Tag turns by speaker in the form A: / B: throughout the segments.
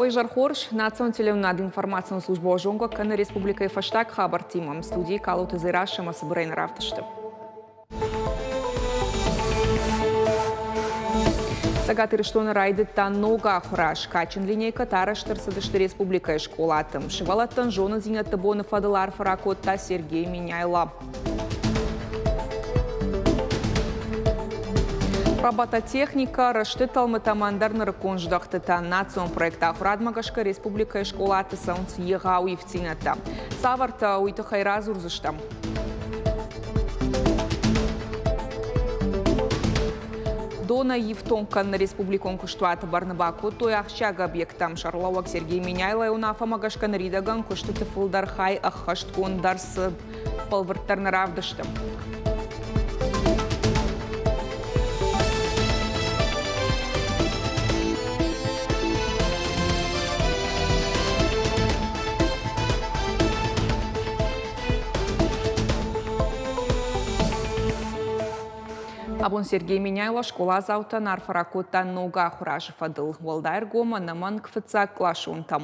A: Уый изӕр хорз. Национ телеуынынады информацион службӕ зонгӕ кӕны республикӕйы фӕстаг хабӕрттимӕ. Студийы Калоты Дзерассӕ ӕмӕ цыбырӕй равдысты. Цӕгат Ирыстоны райдыдта ног ахуыраз. Кадджын линейкӕтӕ арӕзт ӕрцыдысты республикӕйы скъолаты. Сывӕллӕттӕн зонындзинӕдты боны фӕдыл арфӕ ракодта Сергей Меняйло. Робототехникӕ, рӕзты тӕлмытӕм ӕндӕр нырыккон здӕхтытӕ. Национ проект ахуырадмӕ гӕсгӕ республикӕйы скъолаты цӕуынц егъау ивддзинӕдтӕ. Цавӕртӕ, уый тыххӕй радзурдзыстӕм. Донӕй ифтонг кӕныны республикон куыстуаты бӕрны бакодтой ахсджиаг объекттӕм. Сӕргълӕууӕг Сергей Меняйлойы уынаффӕмӕ гӕсгӕ ныридӕгӕн куыстыты фылдӕр хай ӕххӕстгонд ӕрцыд. Бӕлвырддӕр нӕ равдысты. Абон Сергей Меняйло скъоладзаутӕн арфӕ ракодта ног ахуыразы фӕдыл. Уӕлдай ӕргом ӕнӕмӕнг фыццагкъласонтӕм.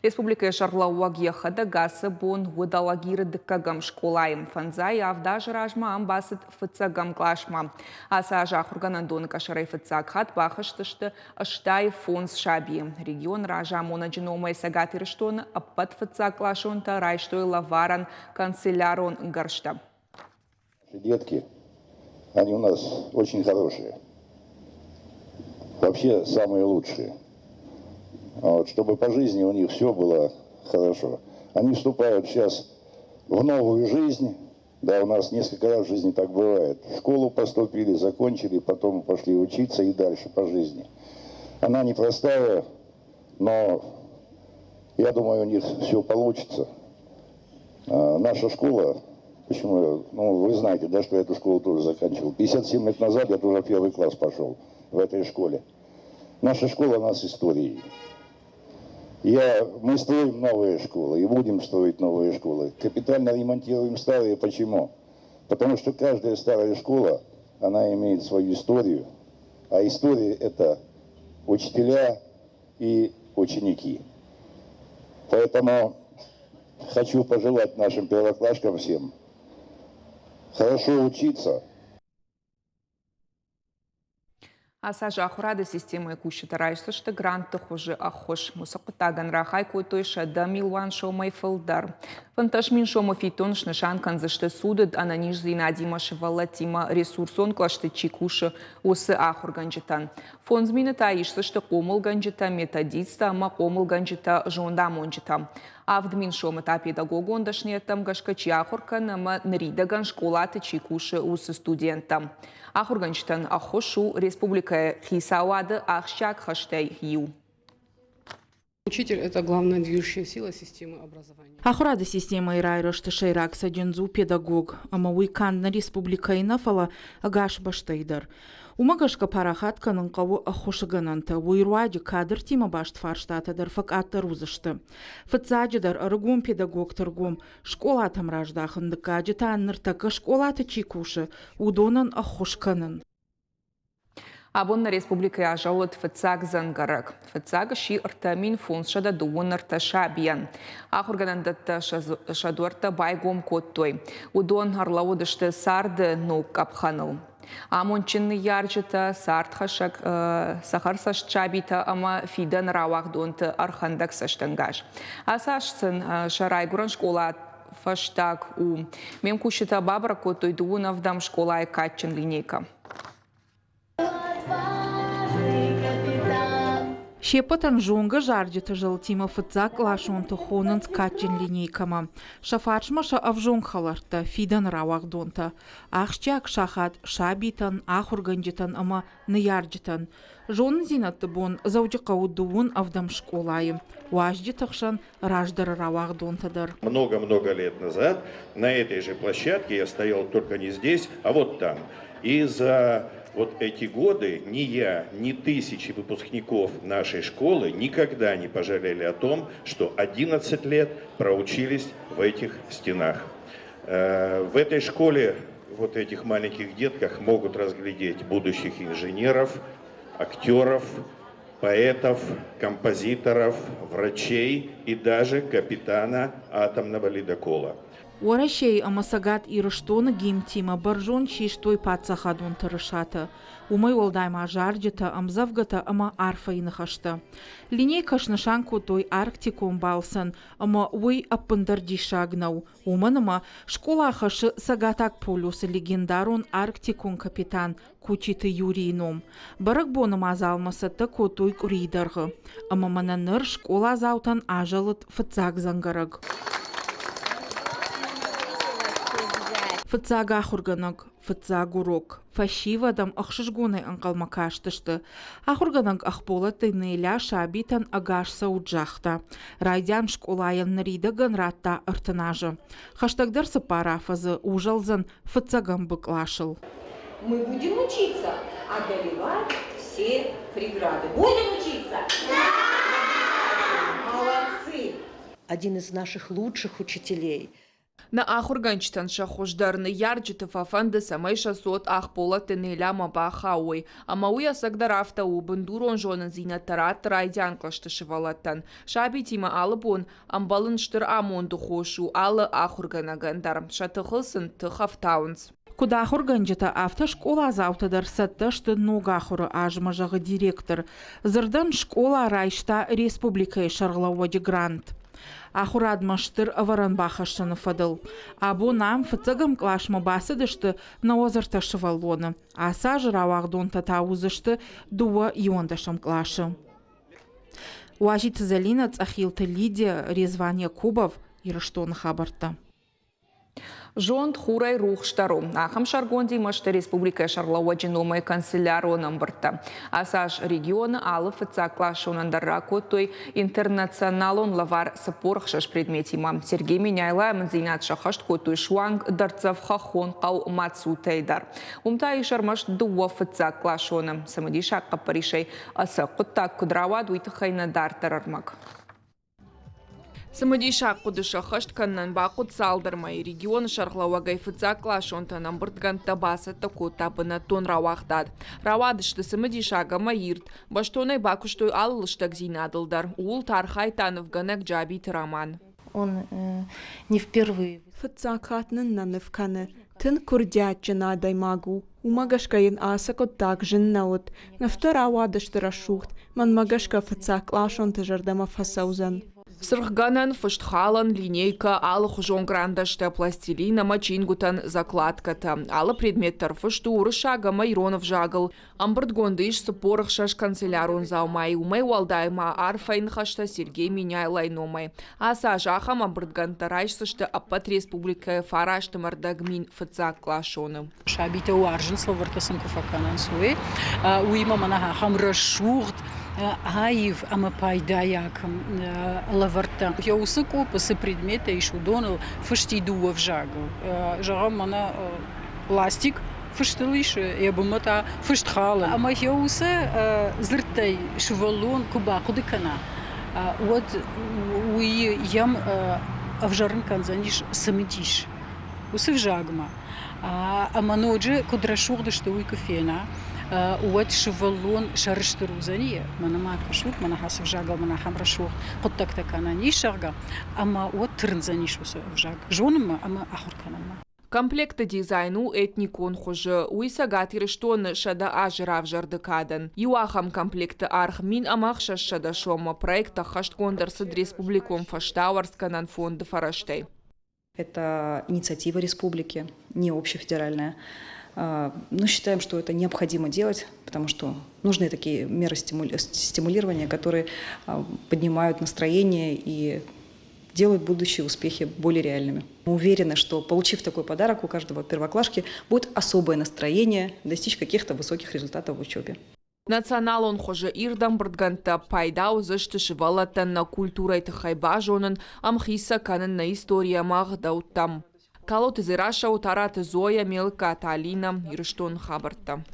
A: Республикӕйы сӕргълӕууӕг йӕхӕдӕг ацы бон уыд Алагиры дыккӕгӕм скъолайы. Фӕндзай авд азы размӕ ам бацыд фыццӕгӕм къласмӕ. Ацы аз ахуыргӕнӕндоны къӕсӕрӕй фыццаг хатт бахызтысты 85 сабийы. Регион разамонӕджы номӕй Цӕгат Ирыстоны ӕппӕт фыццагкъласонтӕ райстой лӕварӕн канцелярон гӕрзтӕ.
B: Детки, они у нас очень хорошие. Вообще самые лучшие. Вот, чтобы по жизни у них все было хорошо. Они вступают сейчас в новую жизнь. Да, у нас несколько раз в жизни так бывает. В школу поступили, закончили, потом пошли учиться и дальше по жизни. Она непростая, но я думаю, у них все получится. Наша школа, почему, ну, вы знаете, да, что я эту школу тоже заканчивал. 57 лет назад я тоже в первый класс пошел в этой школе. Наша школа у нас историей. Мы строим новые школы и будем строить новые школы. Капитально ремонтируем старые. Почему? Потому что каждая старая школа, она имеет свою историю. А история – это учителя и ученики. Поэтому хочу пожелать нашим первоклашкам всем хорошо учиться.
A: Ацы аз ахуырады системӕйы кусджытӕ райсдзысты грантты хуызы ӕххуыс. Уыцы хъуыддагӕн рахай кодтой 100 милуан сомӕй фылдӕр. 15 000 сомы фиддон снысан кӕндзысты цудыд ӕнӕниздзинадимӕ сывӕллӕттимӕ ресурсон кълӕсты чи кусы, уыцы ахуыргӕнджытӕн. 5000 та исдзысты хъомылгӕнджытӕ, методисттӕ ӕмӕ хъомылгӕнджытӕ, зондамонджытӕ. 7000 сомы та педагогон дӕсныйӕдтӕм гӕсгӕ чи ахуыр кӕны ӕмӕ ныридӕгӕн скъолаты чи кусы, уыцы студенттӕ. Ахуыргӕнджытӕн ӕххуыс у республикӕйы хицауады ахсджиаг хӕстӕй иу.
C: Учитель – это главная движущая сила системы образования.
D: Ахуырады системӕйы райрӕзты сӕйраг цӕджындз у педагог, ӕмӕ уый канд нӕ республикӕйы нӕ, фӕлӕ ӕгас бӕстӕйы дӕр. Уымӕ гӕсгӕ парахат кӕнын хъӕуы ӕххуысы гӕнӕнтӕ, уый руаджы кадртимӕ баст фарстатӕ дӕр фӕкъаддӕр уыдзысты. Фыццаджыдӕр, ӕрыгон педагогты ргом скъолатӕм раздахын, дыккаджы та ныртӕккӕ скъолаты чи кусы, уыдонӕн ӕххуыс кӕнын.
A: Абон нӕ республикӕйы азӕлыд фыццаг дзӕнгӕрӕг. Фыццаг сси 3533 сабийӕн. Ахуыргӕнӕндӕттӕ сӕ дуӕрттӕ байгом кодтой. Уыдон ӕрлӕууыдысты царды ног къӕпхӕныл. Амондджын ныййарджытӕ, цардхӕссӕг цӕхӕрцӕст сабитӕ ӕмӕ фидӕны рауагъдонты ӕрхӕндӕг цӕстӕнгас. Ацы аз сын сӕ райгуырӕн скъола фӕстаг у. Ме мкусджытӕ бабӕрӕг кодтой дыууын ӕвдӕм скъолайы кадджын линейкӕ.
D: Се ппӕтӕн зонгӕ зарджыты зӕлтимӕ фыццагкъласонты хонынц кадджын линейкӕмӕ. Сӕ фарсмӕ сӕ ӕвзонг хӕлӕрттӕ, фидӕны рауагъдонтӕ. Ахсджиаг сахат сабитӕн, ахуыргӕнджытӕн ӕмӕ ныййарджытӕн. Зонындзинӕдты бон Дзӕуджыхъӕуы дыууын ӕвдӕм скъолайы. Уазджыты хсӕн раздӕры рауагъдонтӕ дӕр.
E: Много-много лет назад на этой же площадке я стоял только не здесь, а вот там. И за вот эти годы ни я, ни тысячи выпускников нашей школы никогда не пожалели о том, что 11 лет проучились в этих стенах. В этой школе вот этих маленьких детках могут разглядеть будущих инженеров, актеров, Поэтов, композиторов, врачей и даже капитана атомного ледокола.
D: Уӕрӕсейы ӕмӕ Цӕгат Ирыстоны гимнтимӕ бӕрзонд систой паддзахадон тырысатӕ. Уымӕй уӕлдай ма зарджытӕ, ӕмдзӕвгӕтӕ ӕмӕ арфӕйы ныхӕстӕ. Линейкӕ снысан кодтой арктикон балцӕн ӕмӕ уый ӕппындӕр диссаг нӕу, уымӕн ӕмӕ скъола хӕссы Цӕгатаг полюсы легендарон арктикон капитан Кучиты Юрийы ном. Бӕрӕгбоны мадзалмӕ цӕттӕ кодтой къуырийы дӕргъы. Ӕмӕ мӕнӕ ныр скъоладзаутӕн азӕлыд фыццаг дзӕнгӕрӕг. Фыццаг ахуыргӕнӕг, фыццаг урок. Фӕсивӕд ӕм ӕхсызгонӕй ӕнхъӕлмӕ кастысты. Ахуыргӕнӕг Ӕхболатты Неля сабитӕн ӕгас цӕут загъта. Райдиан скъолайӕн ныридӕгӕн радта 30 азы. Хӕстӕгдӕр цыппар афӕдзы узӕлдзӕн фыццӕгӕм Б къласыл.
F: Мы будем учиться одолевать все преграды. Будем учиться? Да! Молодцы!
G: Один из наших лучших учителей.
A: Нӕ ахуыргӕнджытӕн сӕ хуыздӕр ныййарджыты фӕфӕнды, цӕмӕй сӕ цот Ахболатты Нелӕмӕ бахауой. Ӕмӕ уый ӕцӕгдӕр афтӕ у, бындурон зонындзинӕдтӕ ратты райдиан кълӕсты сывӕллӕттӕн. Сабитимӕ алы бон ӕмбӕлын стыр амонды хос у алы ахуыргӕнӕгӕн дӕр, сӕ тыхыл сын тых ӕфтауынц.
D: Куыд ахуыргӕнджытӕ, афтӕ скъоладзаутӕ дӕр цӕттӕ сты ног ахуыры азмӕ, зӕгъы директор. Дзырдӕн скъола райста республикӕйы сӕргълӕууӕджы грант. Ахуырадмӕ стыр ӕвӕрӕн бахӕссыны фӕдыл. Абон ам фыццӕгӕм къласмӕ бацыдысты 93 сывӕллоны. Ацы азы рауагъдонтӕ та уыдзысты дыууӕ иуӕндӕсӕм къласы. Уазиты Зӕлинӕ, Цъӕхилты Лидия, Резван Якубов, Ирыстоны хабӕрттӕ.
A: Зонд хурӕй рухсдӕр у. Ахӕм сӕргондимӕ сты республикӕйы сӕргълӕууӕджы номӕй канцелярон ӕмбырдтӕ. Ацы аз регионы алы фыццагкъласонӕн дӕр ракодтой интернационалон лӕвар 46 предметимӕ. Сергей Меняйло амынддзинад сӕххӕст кодтой суанг дӕрддзӕф хӕххон хъӕу Мацутӕй дӕр. Уым та ис ӕрмӕст дыууӕ фыццагкъласоны. Цымыдисаг хъӕппӕрисӕй ӕцӕг хъуыддаг куыд рауад, уый тыххӕй нӕ дарддӕр ӕрмӕг. Цымыдисаг хъуыды сӕххӕст кӕнынӕн бахъуыд цалдӕр мӕйы. Регионы сӕргълӕууӕгӕй фыццагкъласонтӕн ӕмбырдгӕндтӕ бацӕттӕ кодта бынӕттон рауагъдад. Рауадысты цымыдисаг ӕмӕ ирд. Бӕстонӕй бакуыстой алы лыстӕгдзинадыл дӕр. Ууыл та архайдта нывгӕнӕг Джабиты Роман.
H: Он не впервые.
I: Фыццаг хатт нын нӕ ныв кӕны. Тынг курдиатджын адӕймаг у. Уымӕ гӕсгӕ йын ацы хъуыддаг зын нӕ уыд. Нывтӕ рауадысты рӕсугъд, мӕнмӕ гӕсгӕ фыццагкъласонты зӕрдӕмӕ фӕцӕудзӕн.
A: Цыргъгӕнӕн, фыстхалӕн, линейкӕ, алыхуызон кърандӕстӕ, пластилин ӕмӕ чингуытӕн закладкӕтӕ. Алы предмет дӕр фыст у уырыссаг ӕмӕ ирон ӕвзагыл. Ӕмбырдгонды ис 46 канцелярон дзаумайы, уымӕй уӕлдай ма арфӕйы ныхӕстӕ Сергей Меняйлойы номӕй. Ацы аз ахӕм ӕмбырдгӕндтӕ райсдзысты ӕппӕт республикӕйы 9 1,5 фыццагкъласоны.
J: Сабитӕ уарзынц лӕвӕрттӕ сын куы фӕкӕнынц, уый. Уыимӕ мӕнӕ ахӕм рӕсугъд, аив ӕмӕ пайдайаг лӕвӕрттӕ. Йӕ уыцы къоппы цы предметтӕ ис, уыдоныл фыст и дыууӕ взагыл. Зӕгъӕм, мӕнӕ пластик фыстыл ис, йӕ бынмӕ та фыст халы. Ӕмӕ йӕ уыцы дзырдтӕй сывӕллон куы бахъуыды кӕна, уӕд уый йӕм ӕвзӕрын кӕндзӕнис цымыдис уыцы взагмӕ. Ӕмӕ ноджы куыд рӕсугъд сты, уый куы фена, уӕд сывӕллон сӕрыстыр уыдзӕни, мӕнӕ ма кӕсут, мӕнӕ ацы ӕвзагыл мын ахӕм рӕсугъд хъуыддӕгтӕ кӕнӕн ис, зӕгъгӕ, ӕмӕ уӕд тырндзӕнис уыцы ӕвзаг зонынмӕ ӕмӕ ахуыр кӕнынмӕ.
A: Комплекты дизайн у этникон хуызы, уый Цӕгат Ирыстоны 100 азы равзӕрды кадӕн. Иу ахӕм комплекты аргъ 1600 сомы. Проект ӕххӕстгонд ӕрцыд республикон фӕстауӕрцгӕнӕн фонды фӕрӕзтӕй.
K: Это инициатива республики, не общефедеральная. Но считаем, что это необходимо делать, потому что нужны такие меры стимулирования, которые поднимают настроение и делают будущие успехи более реальными. Мы уверены, что, получив такой подарок, у каждого первоклашки будет особое настроение достичь каких-то высоких результатов в учебе.
A: Националон хуызы ирд ӕмбырдгӕндтӕ пайда уыдзысты сывӕллӕттӕн нӕ культурӕйы тыххӕй базонын, ӕмхиц сӕ кӕнын нӕ истори ӕмӕ ӕгъдӕуттӕм. Калоты Дзерассӕ, Отараты Зоя, Мелыккаты Алинӕ, Ирыстоны хабӕрттӕ.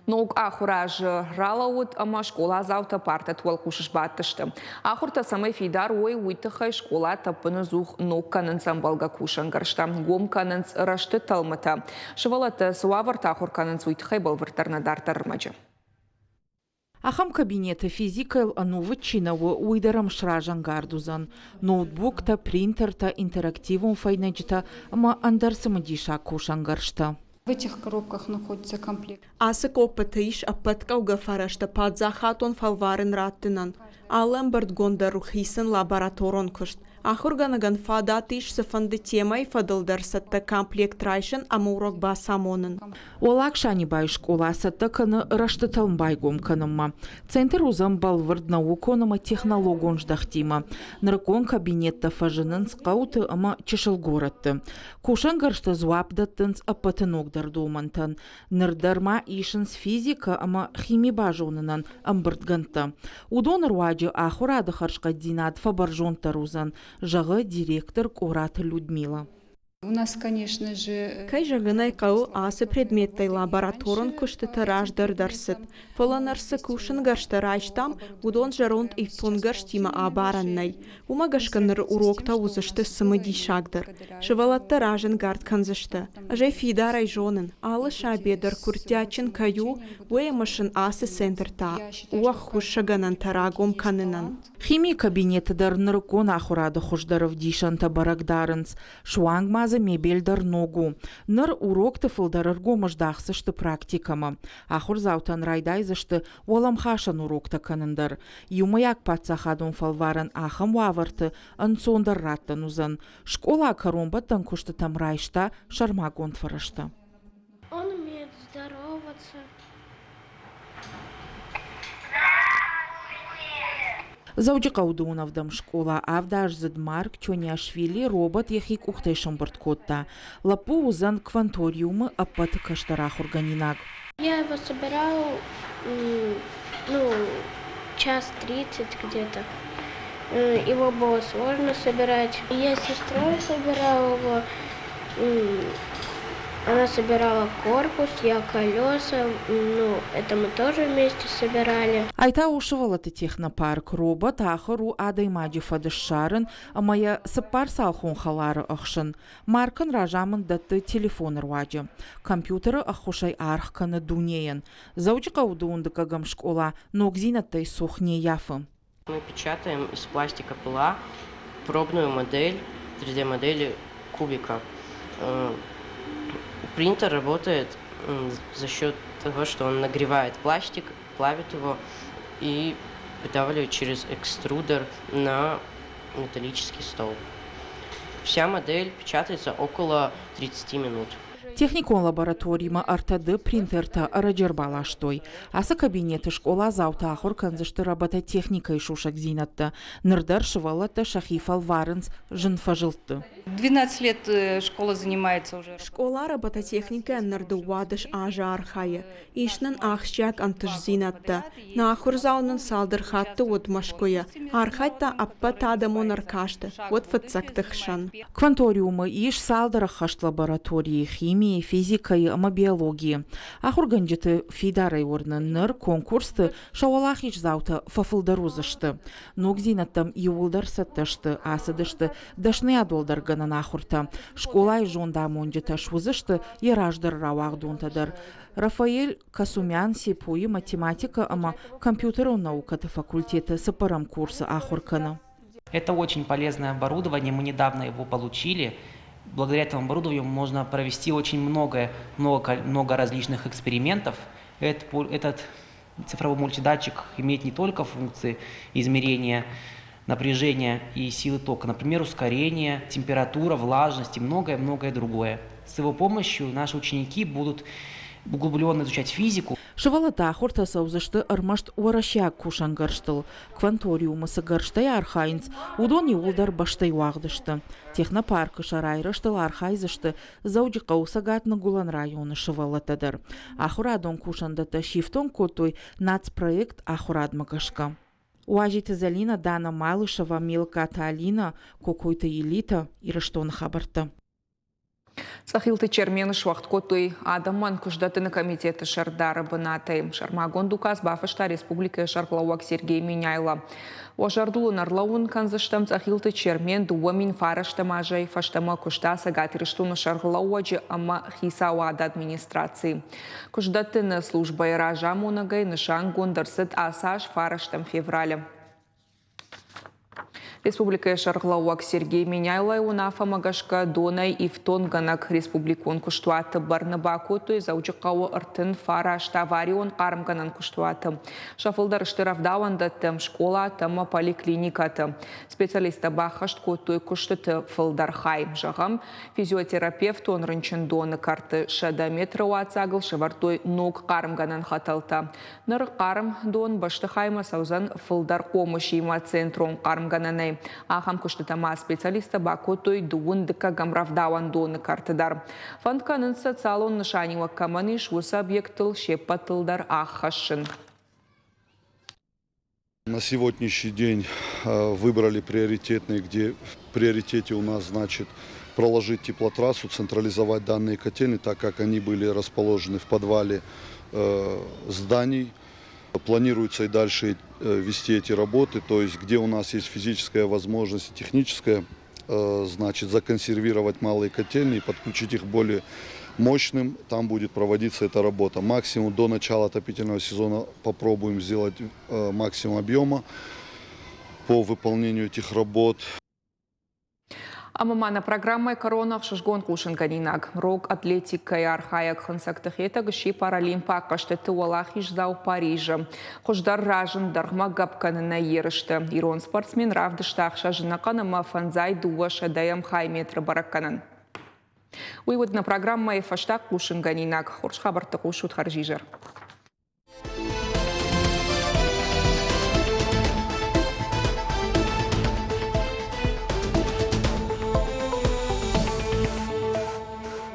A: Ног ахуыры азы ралӕууыд ӕмӕ скъоладзаутӕ партӕты уӕлхъус сбадтысты. Ахуыртӕ цӕмӕй фидар уой, уый тыххӕй скъолатӕ ӕппынӕдзух ног кӕнынц ӕмбӕлгӕ кусӕнгӕрзтӕ, гом кӕнынц рӕзты тӕлмытӕ. Сывӕллӕттӕ цы уавӕрты ахуыр кӕнынц, уый тыххӕй бӕлвырддӕр нӕ дарддӕр ӕрмӕджы.
D: Ахӕм кабинеты физикӕйыл ӕнувыд чи нӕ у, уый дӕр ӕм сразӕнгард уыдзӕн. Ноутбуктӕ, принтертӕ, интерактивон фӕйнӕджытӕ ӕмӕ ӕндӕр цымыдисаг кусӕнгӕрзтӕ.
L: В этих коробках находится комплект.
I: Ацы къоппыты ис ӕппӕт хъӕугӕ фӕрӕзтӕ паддзахадон фӕлварӕн раттынӕн. Алы ӕмбырдгонд дӕр у хицӕн лабораторон куыст. Ахуыргӕнӕгӕн фадат ис цыфӕнды темӕйы фӕдыл дӕр цӕттӕ комплект райсын ӕмӕ урок бацамонын.
D: Уӕллаг Санибайы скъола цӕттӕ кӕны рӕстытӕлм байгом кӕнынмӕ. Центр уыдзӕн бӕлвырд наукон ӕмӕ технологон здӕхтимӕ. Нырыккон кабинеттӕ фӕзынынц хъӕуты ӕмӕ чысыл горӕтты. Кусӕнгӕрзтӕ дзуапп дӕттынц ӕппӕты ногдӕр домӕнтӕн. Ныр дӕр ма исынц физикӕ ӕмӕ хими базонынӕн ӕмбырдгӕндтӕ. Уыдоны руаджы ахуырады хӕрзхъӕддзинад фӕбӕрзонддӕр уыдзӕн, зӕгъы директор Къораты Людмила.
L: У нас, конечно же,
I: Кӕй зӕгъын ӕй хъӕуы, ацы предметтӕй лабораторон куыстытӕ раздӕр дӕр цыд, фӕлӕ ныр цы кусынгӕрзтӕ райстам, уыдон зӕронд ифтонггӕрзтимӕ абарӕн нӕй. Уымӕ гӕсгӕ ныр уроктӕ уыдзысты цымыдисагдӕр. Сывӕллӕттӕ разӕнгард кӕндзысты. Ӕз ӕй фидарӕй зонын, алы сабийӕ дӕр курдиатджын кӕй у, уый ӕмӕ сын ацы центр та у ӕххуысгӕнӕнтӕ рагом кӕнынӕн.
D: Химийы кабинеты дӕр нырыккон ахуырады хуыздӕр ӕвдисӕнтӕ бӕрӕг дарынц. Суанг ма дзы мебель дӕр ног у. Ныр урокты фылдӕр ӕргом ӕздахдзысты практикӕмӕ. Ахуырдзаутӕн райдайдзысты уӕлӕмхасӕн уроктӕ кӕнын дӕр. Иумӕйаг паддзахадон фӕлварӕн ахӕм уавӕрты ӕнцондӕр раттӕн уыдзӕн. Скъола кӕронбӕттӕн куыстытӕм райста сӕрмагонд фӕрӕзтӕ.
M: Он умеет здороваться.
D: Дзӕуджыхъӕуы дыууын скъола авдаздзыд Марк Чониашвили робот йӕхи къухтӕй сӕмбырд кодта. Лӕппу уыдзӕн кванториумы ӕппӕты кӕстӕр ахуыргӕнинаг.
M: Я его собирал, ну, час тридцать где-то. Его было сложно собирать. Я с сестрой собирала его. Она собирала корпус, я колеса. Ну, это мы тоже вместе собирали.
D: Ай та у сывӕллӕтты технопарк. Робот ахуыр у адӕймаджы фӕд ссарын ӕмӕ йӕ цыппар цалхон хӕлары ӕхсын. Маркӕн разамынд дӕтты телефоны руаджы. Компьютеры ӕххуысӕй аргъ кӕны дунейӕн. Дзӕуджыхъӕуы дыууын скъола ногдзинӕдтӕй цух не ййафы.
N: Мы печатаем из пластика ПЛА пробную модель 3D-модели кубика. Принтер работает за счет того, что он нагревает пластик, плавит его и выдавливает через экструдер на металлический стол. Вся модель печатается около 30 минут.
D: Техникон лабораторимӕ ӕртӕ принтертӕ ӕрӕджы ӕрбаластой. Ацы кабинеты скъоладзаутӕ ахуыр кӕндзысты робототехникӕйы сусӕгдзинӕдтӕ. Ныр дӕр сывӕллӕттӕ сӕхи фӕлварынц зын фӕзылдты.
L: 12 лет школа занимается уже.
I: Скъола робототехникӕйӕн ныр 12 азы архайы. Ис нын ахсджиаг ӕнтыстдзинӕдтӕ. Нӕ ахуырдзау нын цалдӕр хатты уыд Мӕскуыйы. Архайдта ӕппӕтадӕмон ӕркасты, уыд фыццӕгты хсӕн.
D: Кванториумы ис цалдӕр ӕххӕст лабораторийы химийы, физикӕйы ӕмӕ биологийы. Ахуыргӕнджыты фидарӕй уырны, ныр конкурсты сӕ уӕлахиздзаутӕ фӕфылдӕр уыдзысты. Ногдзинӕдтӕм иууылдӕр цӕттӕ сты, ацыдысты дӕсныйадуӕлдӕргӕнӕн ахуыртӕ. Скъолайы зондамонджытӕ суыдзысты йӕ раздӕры рауагъдонтӕ дӕр. Рафаэль Касумян СИПУ-йы математикӕ ӕмӕ компьютерон наукӕты факультеты цыппӕрӕм курсы ахуыр кӕны.
O: Это очень полезное оборудование, мы недавно его получили. Благодаря этому оборудованию можно провести очень много, много, много различных экспериментов. Этот, этот цифровой мультидатчик имеет не только функции измерения напряжения и силы тока, например, ускорение, температура, влажность и многое-многое другое. С его помощью наши ученики будут углубленно изучать физику.
D: Сывӕллӕттӕ ахуыртӕ цӕудзысты ӕрмӕст уӕрӕсейаг кусӕнгӕрзтыл. Кванториумы цы гӕрзтӕй архайынц, уыдон иууылдӕр бӕстӕй уагъд сты. Технопаркы сӕ райрӕзтыл архайдзысты Дзӕуджыхъӕуы Цӕгат-Ныгуылӕн районы сывӕллӕттӕ дӕр. Ахуырадон кусӕндӕттӕ сифтонг кодтой нацпроект ахуырадмӕ гӕсгӕ. Уазиты Зӕлинӕ, Дана Малышева, Мелкаты Алинӕ, Кокойты Елита, Ирыстоны хабӕрттӕ.
A: Цъӕхилты Чермены суӕгъд кодтой адӕмӕн куыстдӕттыны комитеты сӕрдары бынатӕй. Сӕрмагонд указ бафыста республикӕйы сӕргълӕууӕг Сергей Меняйло. Уӕ зӕрдыл ын ӕрлӕууын кӕндзыстӕм, Цъӕхилты Чермен 2009 азӕй фӕстӕмӕ куыста Цӕгат Ирыстоны сӕргълӕууӕджы ӕмӕ хицауады администрацийы. Куыстдӕттыны службӕйы разамонӕгӕй нысангонд ӕрцыд ацы аз 9 февралы. Республикӕйы сӕргълӕууӕг Сергей Меняйлойы уынаффӕмӕ гӕсгӕ донӕй ифтонггӕнӕг республикон куыстуаты бӕрны бакодтой Дзӕуджыхъӕуы 39 аварион хъармгӕнӕн куыстуаты. Сӕ фылдӕр сты рӕвдауӕндӕтты, скъолатӕ ӕмӕ поликлиникӕты. Специалисттӕ баххӕст кодтой куыстыты фылдӕр хай. Зӕгъӕм, физиотерапевтон рынчындоны кӕрты 100 метры уадздзагыл сӕвӕрдтой ног хъармгӕнӕн хӕтӕлтӕ. Ныр хъарм дон бӕстыхаймӕ цӕудзӕн фылдӕр хъомысимӕ центрон хъармгӕнӕнӕй. Ахӕм куыстытӕ ма специалисттӕ бакодтой дыууын дыккӕгӕм рӕвдауӕндоны кӕрты дӕр. Фӕнд кӕнынц социалон нысаниуӕг кӕмӕн ис, уыцы объекттыл се ппӕтыл дӕр аххӕссын.
P: На сегодняшний день выбрали приоритетные, где в приоритете у нас, значит, проложить теплотрассу, централизовать данные котельные, так как они были расположены в подвале зданий. Планируется и дальше вести эти работы, то есть где у нас есть физическая возможность и техническая, значит, законсервировать малые котельные и подключить их более мощным, там будет проводиться эта работа. Максимум до начала отопительного сезона попробуем сделать максимум объема по выполнению этих работ.
A: Ӕмӕ ма нӕ программӕйы кӕрон ӕхсызгон хъусынгӕнинаг. Рог атлетикӕйы архайӕг Хынцӕгты Хетӕг сси паралимпаг хъӕзтыты уӕлахиздзау Парижы. Хуыздӕр разынд дӕргъмӕ гӕпп кӕнынӕй ерысты. Ирон спортсмен равдыста ӕхсӕз ӕнӕхъӕн ӕмӕ фӕндзай дыууӕ сӕдӕйӕм хай метры бӕрӕггӕнӕн. Уый уыд нӕ программӕйы фӕстаг хъусынгӕнинаг. Хорз хабӕртты хъусут хӕрзизӕр.